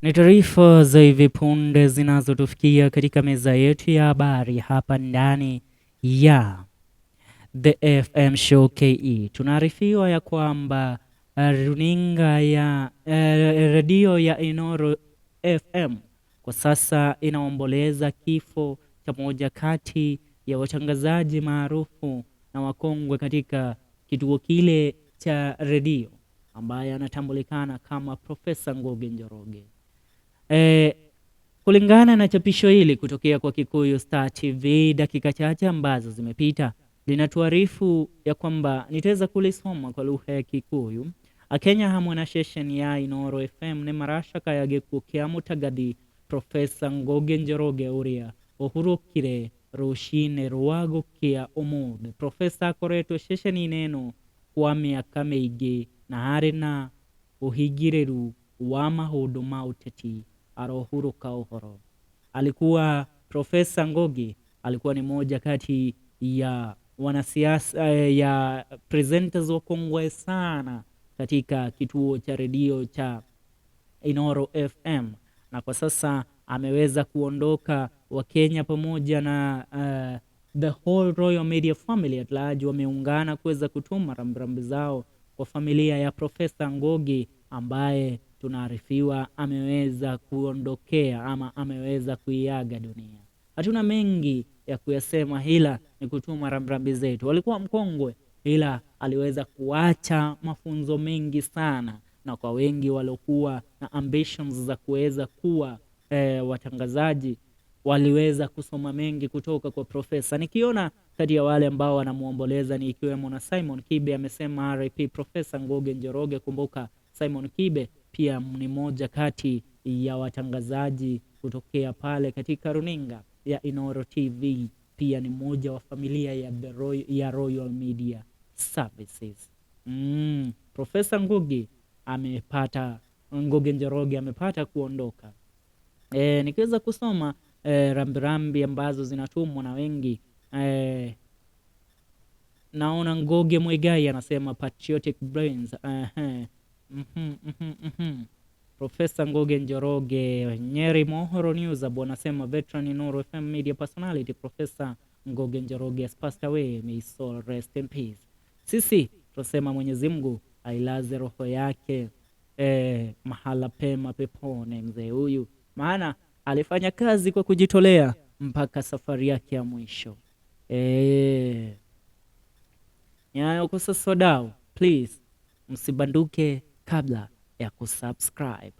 Ni taarifa za hivi punde zinazotufikia katika meza yetu ya habari hapa ndani ya The FM Show KE. Tunaarifiwa ya kwamba runinga ya redio ya Inoro FM kwa sasa inaomboleza kifo cha moja kati ya watangazaji maarufu na wakongwe katika kituo kile cha redio ambaye anatambulikana kama Profesa Ngugi Njoroge. Kulingana na chapisho hili kutokea kwa Kikuyu Star TV dakika chache ambazo zimepita, linatuarifu ya kwamba nitaweza kulisoma kwa lugha ya Kikuyu. Akenya hamwe na ceceni ya Inoro FM nĩ maracakaya gĩkuũ kĩa mũtangathi Profesa Ngugi Njoroge ũrĩa ũhurũkire rũcinĩ rwa gũkĩa ũmũthĩ. Profesa akoretwo ceceni-inĩ ĩno kwa mĩaka mĩingĩ na arĩ na ũhingĩrĩru wa maũndũ ma ũteti arohurũka ũhoro. Alikuwa Profesa Ngugi alikuwa ni moja kati ya wanasiasa ya presenters wakongwe sana katika kituo cha redio cha Inoro FM, na kwa sasa ameweza kuondoka. Wakenya pamoja na the whole Royal Media family at large wameungana kuweza kutuma rambirambi zao kwa familia ya Profesa Ngugi ambaye tunaarifiwa ameweza kuondokea ama ameweza kuiaga dunia. Hatuna mengi ya kuyasema, ila ni kutuma rambirambi zetu. Alikuwa mkongwe, ila aliweza kuacha mafunzo mengi sana, na kwa wengi waliokuwa na ambitions za kuweza kuwa watangazaji waliweza kusoma mengi kutoka kwa profesa. Nikiona kati ya wale ambao wanamuomboleza ni ikiwemo na Simon Kibe amesema RIP Profesa Ngugi Njoroge. Kumbuka Simon Kibe pia ni moja kati ya watangazaji kutokea pale katika runinga ya Inoro TV, pia ni mmoja wa familia ya, the Royal, ya Royal Media Services. Profesa Ngugi amepata, Ngugi Njoroge amepata kuondoka. Nikiweza kusoma rambirambi ambazo zinatumwa na wengi, naona Ngugi Mwigai anasema patriotic brains. Profesa Ngugi Njoroge. Nyeri Mohoro News abu anasema veteran Inoro FM media personality Profesa Ngugi Njoroge has passed away, may his soul rest in peace. Sisi tunasema Mwenyezi Mungu ailaze roho yake mahala pema peponi mzee huyu, maana alifanya kazi kwa kujitolea mpaka safari yake ya mwisho. Nyayo kwa sasa wadau, please msibanduke kabla ya kusubscribe.